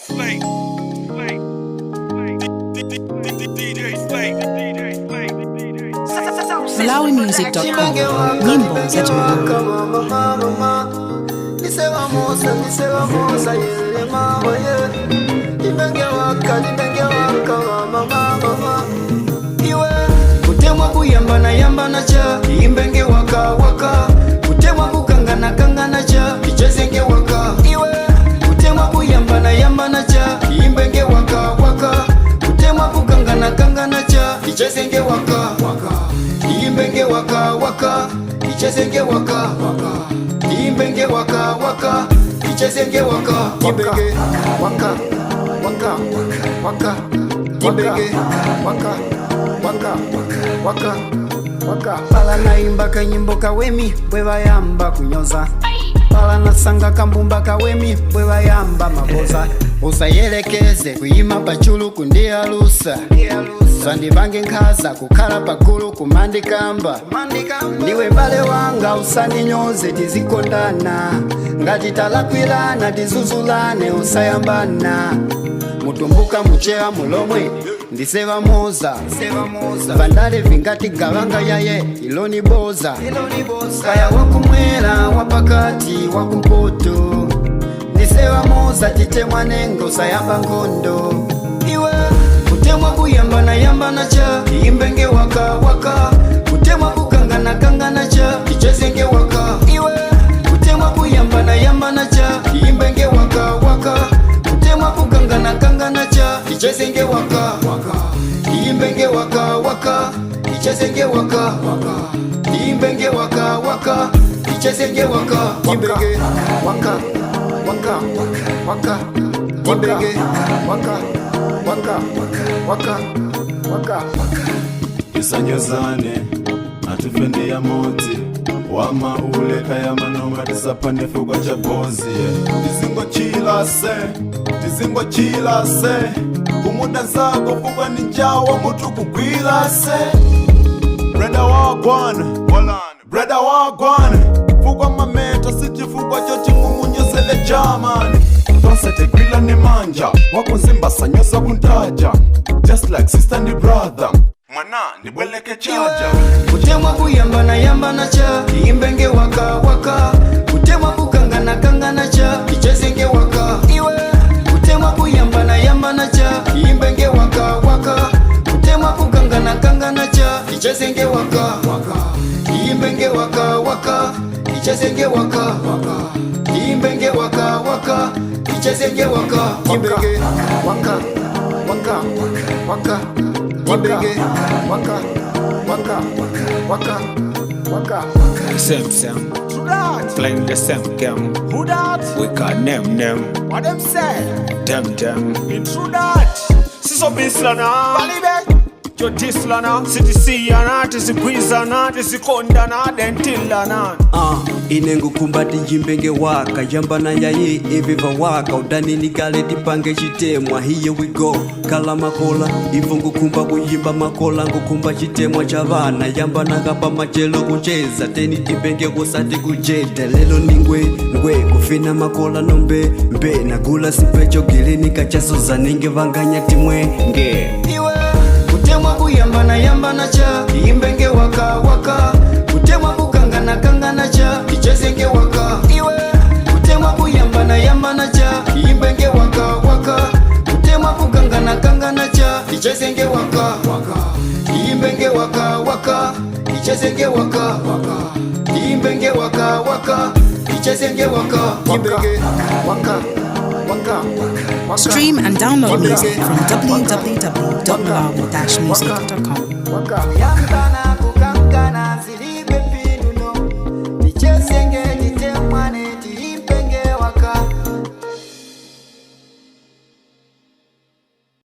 Slate. Slate. DJ Slate. DJ Slate. DJ MalawiMusic.com. Nyimbo za Chimalawi. Kutemwa kuyambana yambana cha imbenge waka waka, kutemwa kukangana kangana cha ichezenge waka iwe, kutemwa kuyambana yambana cha imbenge waka waka, kutemwa kukangana kangana cha ichezenge waka waka, imbenge waka waka, ichezenge waka waka, imbenge waka waka, ichezenge waka, imbenge waka waka waka, imbenge waka waka waka waka. Pala naimba kanyimbo kawemi bwe bayamba kunyoza, pala nasanga kambumba kawemi bwe bayamba maboza, usayelekeze kuyima pachulu kundialusa, zandivange nkhaza kukhala pagulu kumandikamba, ndiwe bale wanga usandinyoze, tizikondana ngati talakwilana, tizuzulane usayambana, mutumbuka muchewa mulomwe ndiseva moza, vandale vingati gavanga yaye iloni boza, kaya wakumwera wapakati wakumpoto, ndiseva moza titemwa nengo sayamba nkhondo iwe, kutemwa kuyambana yambana cha imbenge waka waka, kutemwa kukangana kangana cha ichezenge waka iwe, kutemwa kuyambana yambana cha imbenge waka waka, kutemwa kukangana kangana cha ichezenge waka waka, imbenge waka waka, ichezenge waka waka, imbenge waka waka, ichezenge waka, imbenge waka waka waka, imbenge waka waka waka waka. Tisanyozane atifendi ya modzi wama uleka ya manoma tisapane fukwa cha bozi. Tizingochila se, tizingochila se, kumuda zako fukwa ni njawa mutu kugwila se. Brother wagwan, brother wagwan, fukwa mameta sichifukwa chochimumunyozele german tonse tegwila ni manja wakunzimba sanyosa kuntaja just like sister ni brother mwana nibweleke chaja. Kutemwa kuyambana yambana cha imbenge waka waka, kutemwa kukangana kangana cha ichezenge waka iwe, kutemwa kuyambana yambana cha imbenge waka waka, kutemwa kukangana kangana cha ichezenge waka waka, imbenge waka waka, ichezenge waka waka, imbenge waka waka, ichezenge waka, imbenge waka waka waka, imbenge waka waka waka waka. Same, same. Playing the same game. Who that? We can name them. What them say? Them, them. It true that. Sisobislana. Balibe. Jotislana. Sitisiyana. Tisikwizana. Tisikondana. Dentilana. Ine ngukumbati njimbenge waka yambana yayi iviva waka udanini kale tipange chitemwa, here we go kala makola ivo ngukumba kuyimba makola ngukumba chitemwa cha vana yambana kapa machelo kucheza teni timbenge kusati kujeda lelo ningwe ngwe kufina makola nombe mbe nagula sipecho gilini kachasoza ninge vanganya timwe nge iwe, kutemwa kuyambana yambana cha imbenge waka waka, kutemwa kukangana kangana cha ichezenge waka iwe, kutemwa kuyambana yambana cha imbenge waka waka, kutemwa kukangana kangana cha ichezenge waka waka, imbenge waka waka, ichezenge waka waka, imbenge waka waka, ichezenge waka, imbenge waka waka waka. Stream and download music from www.malawi-music.com. Waka.